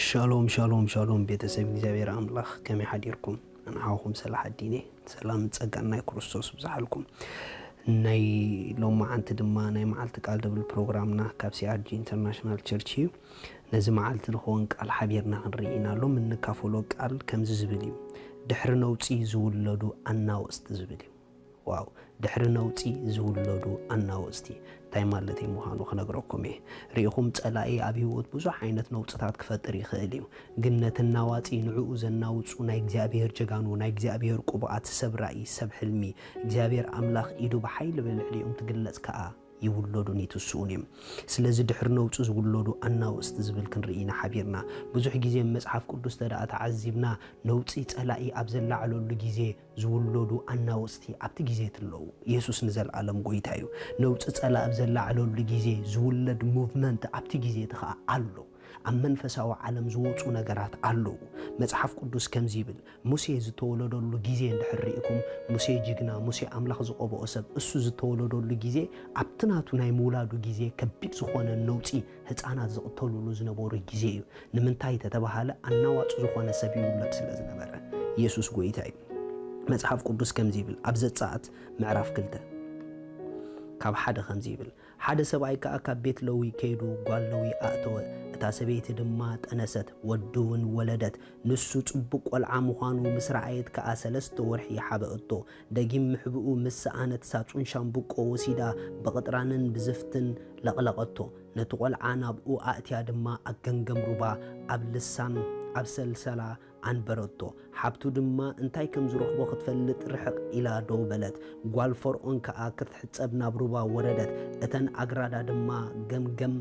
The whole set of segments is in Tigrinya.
ሻሎም ሻሎም ሻሎም፣ ቤተሰብ እግዚኣብሔር ኣምላኽ ከመይ ሓዲርኩም? ኣንሓኹም ሰላሕ ኣዲነ። ሰላም ጸጋን ናይ ክርስቶስ ብዝሓልኩም። ናይ ሎማዓንቲ ድማ ናይ መዓልቲ ቃል ድብል ፕሮግራምና ካብ ሲኣርጂ ኢንተርናሽናል ቸርች እዩ። ነዚ መዓልቲ ንኸውን ቃል ሓቢርና ክንርኢ ኢና። ሎም እንካፈሎ ቃል ከምዚ ዝብል እዩ። ድሕሪ ነውፂ ዝውለዱ ኣናወፅቲ ዝብል እዩ። ዋው፣ ድሕሪ ነውፂ ዝውለዱ ኣናወፅቲ እንታይ ማለተይ ምዃኑ ክነግረኩም እየ። ርኢኹም፣ ፀላኢ ኣብ ህይወት ብዙሕ ዓይነት ነውፅታት ክፈጥር ይኽእል እዩ። ግን ነቲ ናዋፂ ንዕኡ ዘናውፁ ናይ እግዚኣብሔር ጀጋኑ፣ ናይ እግዚኣብሔር ቅቡኣት፣ ሰብ ራእይ፣ ሰብ ሕልሚ፣ እግዚኣብሔር ኣምላኽ ኢዱ ብሓይሊ ብልዕሊኦም ትግለፅ ከኣ ይውለዱን ይትስኡን እዮም። ስለዚ ድሕሪ ነውፂ ዝውለዱ ኣናወፅቲ ዝብል ክንርኢ ኢና ሓቢርና። ብዙሕ ግዜ መፅሓፍ ቅዱስ ተደኣ ተዓዚብና፣ ነውፂ ፀላኢ ኣብ ዘላዕለሉ ግዜ ዝውለዱ ኣናወፅቲ ኣብቲ ግዜ ኣለዉ። የሱስ ንዘለኣለም ጎይታ እዩ። ነውፂ ፀላ ኣብ ዘላዕለሉ ግዜ ዝውለድ ሙቭመንት ኣብቲ ግዜ እቲ ኸዓ ኣሎ። ኣብ መንፈሳዊ ዓለም ዝወፁ ነገራት ኣለዉ። መፅሓፍ ቅዱስ ከምዚ ይብል፣ ሙሴ ዝተወለደሉ ግዜ እንድሕር ርኢኹም፣ ሙሴ ጅግና፣ ሙሴ ኣምላኽ ዝቐብኦ ሰብ፣ እሱ ዝተወለደሉ ግዜ ኣብቲ ናቱ ናይ ምውላዱ ግዜ ከቢድ ዝኾነ ነውፂ ህፃናት ዝቕተሉሉ ዝነበሩ ግዜ እዩ። ንምንታይ ተተባሃለ፣ ኣናዋፂ ዝኾነ ሰብ ይውለድ ስለ ዝነበረ። የሱስ ጎይታ እዩ። መፅሓፍ ቅዱስ ከምዚ ይብል፣ ኣብ ዘፀኣት ምዕራፍ ክልተ ካብ ሓደ ከምዚ ይብል፣ ሓደ ሰብኣይ ከኣ ካብ ቤት ለዊ ከይዱ ጓል ለዊ ኣእተወ። እታ ሰበይቲ ድማ ጠነሰት፣ ወዲ እውን ወለደት። ንሱ ጽቡቕ ቆልዓ ምዃኑ ምስ ረኣየት ከኣ ሰለስተ ወርሒ ሓበእቶ። ደጊም ምሕብኡ ምስ ሰኣነት ሳጹን ሻምብቆ ወሲዳ ብቕጥራንን ብዝፍትን ለቕለቐቶ። ነቲ ቆልዓ ናብኡ ኣእትያ ድማ ኣብ ገምገም ሩባ ኣብ ልሳን ኣብ ሰልሰላ ኣንበረቶ። ሓብቱ ድማ እንታይ ከም ዝረኽቦ ክትፈልጥ ርሕቕ ኢላ ደው በለት። ጓል ፈርኦን ከኣ ክትሕጸብ ናብ ሩባ ወረደት። እተን ኣግራዳ ድማ ገምገም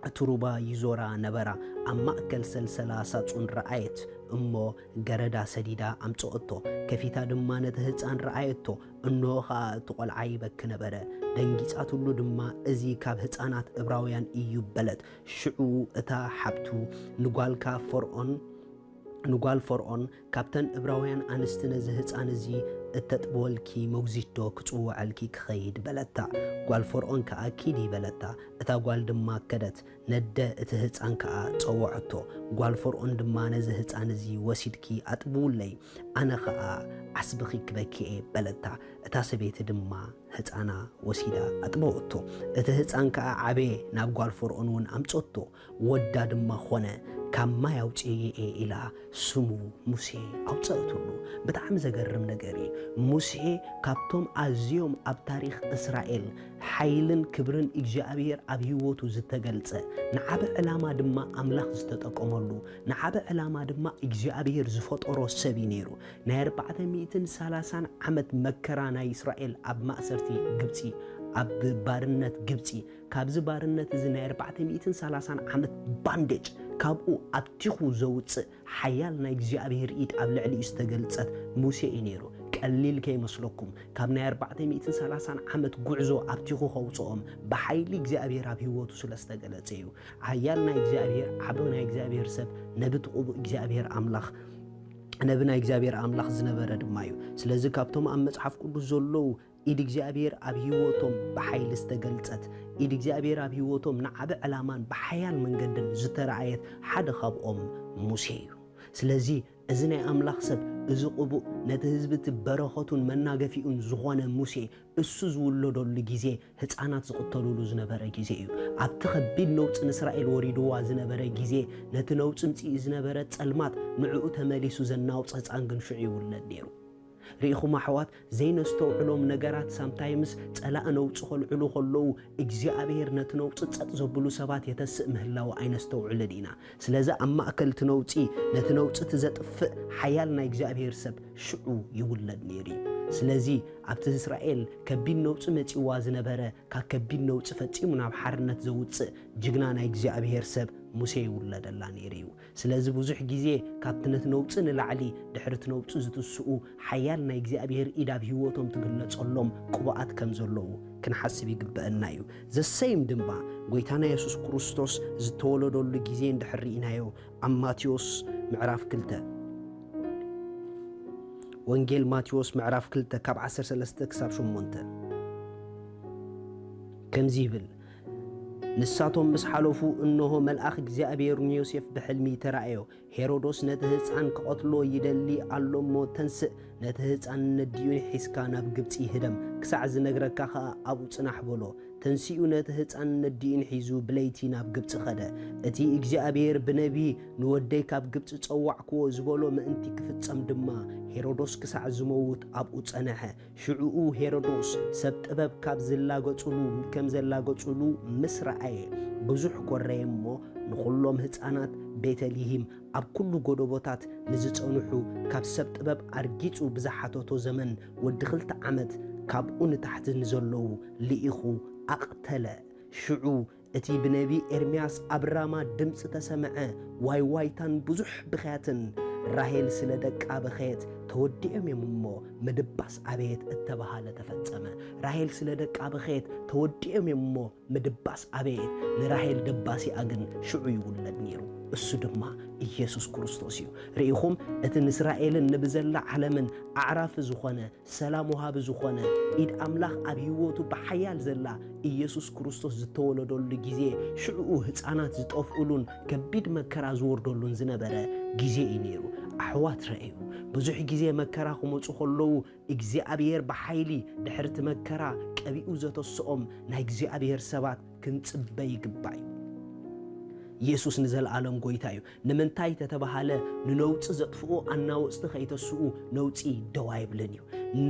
እቲ ሩባ ይዞራ ነበራ። ኣብ ማእከል ሰልሰላ ሳጹን ረኣየት እሞ ገረዳ ሰዲዳ ኣምጽኦቶ። ከፊታ ድማ ነቲ ህጻን ረኣየቶ። እንሆ ኸኣ እቲ ቆልዓ ይበኪ ነበረ። ደንጊጻትሉ ድማ፣ እዚ ካብ ህጻናት እብራውያን እዩ በለት። ሽዑ እታ ሓብቱ ንጓልካ ፈርኦን ንጓል ፈርኦን፣ ካብተን እብራውያን ኣንስቲ ነዚ ህጻን እዚ እተጥብወልኪ መጉዚት ዶ ክጽውዐልኪ ክኸይድ? በለታ። ጓል ፈርኦን ከኣ ኪዲ በለታ። እታ ጓል ድማ ከደት። ነደ እቲ ህጻን ከኣ ጸወዐቶ። ጓል ፈርኦን ድማ ነዚ ህጻን እዚ ወሲድኪ ኣጥብውለይ፣ ኣነ ኸኣ ዓስብኺ ክበኪ እየ በለታ። እታ ሰበይቲ ድማ ህጻና ወሲዳ ኣጥበወቶ። እቲ ህጻን ከኣ ዓበየ፣ ናብ ጓል ፈርኦን እውን ኣምጸቶ። ወዳ ድማ ኾነ፣ ካብ ማይ ኣውጽኤ እየ ኢላ ስሙ ሙሴ ኣውጸእትሉ። ብጣዕሚ ዘገርም ነገር እዩ። ሙሴ ካብቶም ኣዝዮም ኣብ ታሪኽ እስራኤል ሓይልን ክብርን እግዚኣብሔር ኣብ ህይወቱ ዝተገልጸ፣ ንዓቢ ዕላማ ድማ ኣምላኽ ዝተጠቀመሉ፣ ንዓቢ ዕላማ ድማ እግዚኣብሔር ዝፈጠሮ ሰብ እዩ ነይሩ። ናይ ኣርባዕተ ሚእትን ሰላሳን ዓመት መከራ ናይ እስራኤል ኣብ ማእሰርቲ ግብጺ፣ ኣብ ባርነት ግብጺ፣ ካብዚ ባርነት እዚ ናይ ኣርባዕተ ሚእትን ሰላሳን ዓመት ባንዴጅ ካብኡ ኣብቲኹ ዘውጽእ ሓያል ናይ እግዚኣብሔር ኢድ ኣብ ልዕሊኡ ዝተገልጸት ሙሴ እዩ ነይሩ። ቀሊል ከይመስለኩም፣ ካብ ናይ ኣርባዕተ ሚእትን ሰላሳን ዓመት ጉዕዞ ኣብቲኹ ከውጽኦም ብሓይሊ እግዚኣብሔር ኣብ ህይወቱ ስለ ዝተገለጸ እዩ። ሓያል ናይ እግዚኣብሔር፣ ዓቢ ናይ እግዚኣብሔር ሰብ፣ ነቢ እቲ ቅቡእ እግዚኣብሔር ኣምላኽ፣ ነቢ ናይ እግዚኣብሔር ኣምላኽ ዝነበረ ድማ እዩ። ስለዚ ካብቶም ኣብ መጽሓፍ ቅዱስ ዘለዉ ኢድ እግዚኣብሔር ኣብ ህይወቶም ብሓይሊ ዝተገልጸት፣ ኢድ እግዚኣብሔር ኣብ ህይወቶም ንዓቢ ዕላማን ብሓያል መንገድን ዝተረኣየት ሓደ ካብኦም ሙሴ እዩ። ስለዚ እዚ ናይ ኣምላኽ ሰብ፣ እዚ ቅቡእ፣ ነቲ ህዝቢ እቲ በረኸቱን መናገፊኡን ዝኾነ ሙሴ፣ እሱ ዝውለደሉ ግዜ ህፃናት ዝቕተሉሉ ዝነበረ ግዜ እዩ። ኣብቲ ከቢድ ነውፂ ንእስራኤል ወሪድዋ ዝነበረ ግዜ፣ ነቲ ነውፂ ምፅኢ ዝነበረ ጸልማት ንዕኡ ተመሊሱ ዘናውፅ ህፃን ግን ሽዑ ይውለድ ነይሩ። ርኢኹም ኣሕዋት፣ ዘይነስተውዕሎም ነገራት ሳምታይምስ ጸላእ ነውፂ ከልዕሉ ከለዉ እግዚኣብሔር ነቲ ነውፂ ጸጥ ዘብሉ ሰባት የተስእ ምህላው ኣይነስተውዕልን ኢና። ስለዚ ኣብ ማእከል እቲ ነውፂ ነቲ ነውፂ እቲ ዘጥፍእ ሓያል ናይ እግዚኣብሔር ሰብ ሽዑ ይውለድ ነይሩ እዩ። ስለዚ ኣብቲ እስራኤል ከቢድ ነውፂ መፂዋ ዝነበረ ካብ ከቢድ ነውፂ ፈጺሙ ናብ ሓርነት ዘውፅእ ጅግና ናይ እግዚኣብሔር ሰብ ሙሴ ይውለደላ ነይሩ እዩ። ስለዚ ብዙሕ ግዜ ካብቲ ነቲ ነውፂ ንላዕሊ ድሕሪ እቲ ነውፂ ዝትስኡ ሓያል ናይ እግዚኣብሔር ኢድ ኣብ ህይወቶም ትግለጸሎም ቅቡኣት ከም ዘለዉ ክንሓስብ ይግበአና እዩ። ዘሰይም ድማ ጎይታና የሱስ ክርስቶስ ዝተወለደሉ ግዜ እንድሕር ርኢናዮ ኣብ ማቴዎስ ምዕራፍ ክልተ፣ ወንጌል ማቴዎስ ምዕራፍ ክልተ ካብ ዓሰርተ ሰለስተ ክሳብ ሸሞንተ ከምዚ ይብል፣ ንሳቶም ምስ ሓለፉ፣ እንሆ፣ መልኣኽ እግዚኣብሔር ንዮሴፍ ብሕልሚ ተራእዮ። ሄሮዶስ ነቲ ህፃን ክቐትሎ ይደሊ ኣሎ እሞ፣ ተንስእ፣ ነቲ ህፃን ነዲኡን ሒዝካ ናብ ግብፂ ህደም፣ ክሳዕ ዝነግረካ ኸኣ ኣብኡ ጽናሕ በሎ። ተንሲኡ ነቲ ህፃን ነዲኡን ሒዙ ብለይቲ ናብ ግብፂ ኸደ። እቲ እግዚኣብሔር ብነቢይ ንወደይ ካብ ግብፂ ጸዋዕክዎ ዝበሎ ምእንቲ ክፍጸም ድማ፣ ሄሮዶስ ክሳዕ ዝመውት ኣብኡ ጸንሐ። ሽዕኡ ሄሮዶስ ሰብ ጥበብ ካብ ዝላገጹሉ ከም ዘላገጹሉ ምስ ረኣየ፣ ብዙሕ ኮረየ እሞ፣ ንኹሎም ህፃናት ቤተልሂም ኣብ ኩሉ ጎደቦታት ንዝጸንሑ፣ ካብ ሰብ ጥበብ ኣርጊጹ ብዝሓተቶ ዘመን ወዲ ክልተ ዓመት ካብኡ ንታሕቲ ንዘለዉ ልኢኹ ኣቕተለ። ሽዑ እቲ ብነቢ ኤርምያስ ኣብ ራማ ድምጺ ተሰምዐ፣ ዋይ ዋይታን ብዙሕ ብኽያትን። ራሄል ስለ ደቃ በኸየት፣ ተወዲኦም እዮም እሞ ምድባስ ኣበየት እተባህለ ተፈጸመ። ራሄል ስለ ደቃ በኸየት፣ ተወዲኦም እዮም እሞ ምድባስ ኣበየት። ንራሄል ደባሲኣ ግን ሽዑ ይውለድ ነይሩ። እሱ ድማ ኢየሱስ ክርስቶስ እዩ። ርኢኹም፣ እቲ ንእስራኤልን ንብዘላ ዓለምን ኣዕራፊ ዝኾነ፣ ሰላም ወሃቢ ዝኾነ፣ ኢድ ኣምላኽ ኣብ ህይወቱ ብሓያል ዘላ ኢየሱስ ክርስቶስ ዝተወለደሉ ግዜ፣ ሽዕኡ ህፃናት ዝጠፍኡሉን ከቢድ መከራ ዝወርደሉን ዝነበረ ግዜ እዩ ነይሩ። ኣሕዋት፣ ረእዩ፣ ብዙሕ ግዜ መከራ ክመፁ ከለዉ፣ እግዚኣብሔር ብሓይሊ ድሕርቲ መከራ ቀቢኡ ዘተስኦም ናይ እግዚኣብሔር ሰባት ክንጽበ ይግባእ እዩ። ኢየሱስ ንዘለኣለም ጎይታ እዩ። ንምንታይ ተተባሃለ፣ ንነውጺ ዘጥፍኡ ኣናወጽቲ ከይተስኡ ነውጺ ደው ኣይብልን እዩ።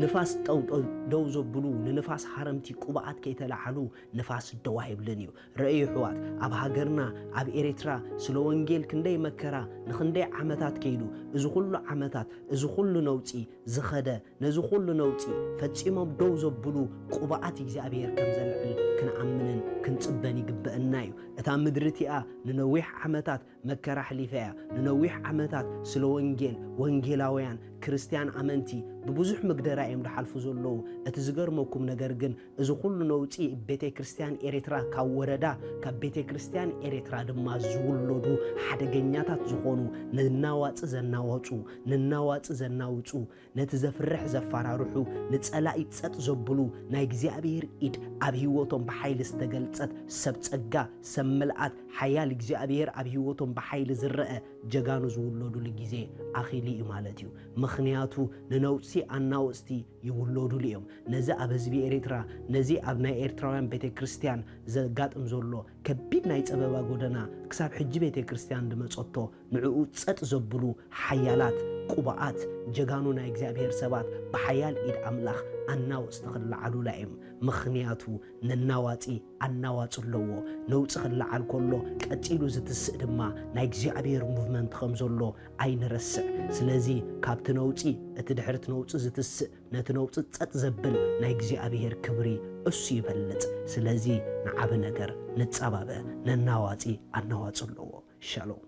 ንፋስ ጠው-፣ ጠው-፣ ደው ዘብሉ፣ ንንፋስ ሃረምቲ ቅቡኣት ከይተለዓሉ ንፋስ ደው ኣይብልን እዩ። ረእዩ ኣሕዋት፣ ኣብ ሃገርና፣ ኣብ ኤርትራ ስለ ወንጌል ክንደይ መከራ ንኽንደይ ዓመታት ከይዱ። እዚ ኩሉ ዓመታት፣ እዚ ኩሉ ነውጺ ዝኸደ፣ ነዚ ኩሉ ነውጺ ፈጺሞም ደው ዘብሉ ቅቡኣት እግዚኣብሔር ከም ዘልዕል ክንኣምንን ክንጽበን ይግበአና እዩ። እታ ምድሪ እቲኣ ንነዊሕ ዓመታት መከራ ኣሕሊፋ እያ። ንነዊሕ ዓመታት ስለ ወንጌል፣ ወንጌላውያን፣ ክርስትያን ኣመንቲ ብብዙሕ መግደራ እዮም ዝሓልፉ ዘለዉ። እቲ ዝገርመኩም ነገር ግን፣ እዚ ኩሉ ነውጺ ቤተ ክርስትያን ኤርትራ ካብ ወረዳ፣ ካብ ቤተ ክርስትያን ኤርትራ ድማ ዝውለዱ ሓደገኛታት ዝኾኑ ነናዋጺ ዘናወጹ፣ ነናዋጺ ዘናውጹ፣ ነቲ ዘፍርሕ ዘፈራርሑ፣ ንጸላኢ ጸጥ ዘብሉ፣ ናይ እግዚኣብሔር ኢድ ኣብ ህይወቶም ብሓይሊ ዝተገልጸት ሰብ ጸጋ፣ ሰብ ምልኣት፣ ሓያል እግዚኣብሔር ኣብ ህይወቶም ብሓይሊ ዝረአ ጀጋኑ ዝውለዱሉ ግዜ ኣኺሉ እዩ ማለት እዩ። ምኽንያቱ ንነውጺ ኣናወጽቲ ይውለዱሉ እዮም። ነዚ ኣብ ህዝቢ ኤርትራ፣ ነዚ ኣብ ናይ ኤርትራውያን ቤተ ክርስትያን ዘጋጥም ዘሎ ከቢድ ናይ ጸበባ ጎደና ክሳብ ሕጂ ቤተ ክርስትያን ዝመጸቶ ንዕኡ ጸጥ ዘብሉ ሓያላት፣ ቅቡኣት፣ ጀጋኑ ናይ እግዚኣብሔር ሰባት ብሓያል ኢድ ኣምላኽ ኣናወጽቲ ክለዓሉላ እዮም። ምኽንያቱ ነናዋጺ ኣናዋጺ ኣለዎ። ነውጺ ክለዓል ከሎ ቀጺሉ ዝትስእ ድማ ናይ እግዚኣብሔር ሙቭመንት ከም ዘሎ ኣይንረስዕ። ስለዚ ካብቲ ነውጺ፣ እቲ ድሕርቲ ነውጺ ዝትስእ፣ ነቲ ነውጺ ጸጥ ዘብል ናይ እግዚኣብሔር ክብሪ እሱ ይበልጽ። ስለዚ ንዓቢ ነገር ንጸባበ። ነናዋጺ ኣናዋጺ ኣለዎ። ሻሎም።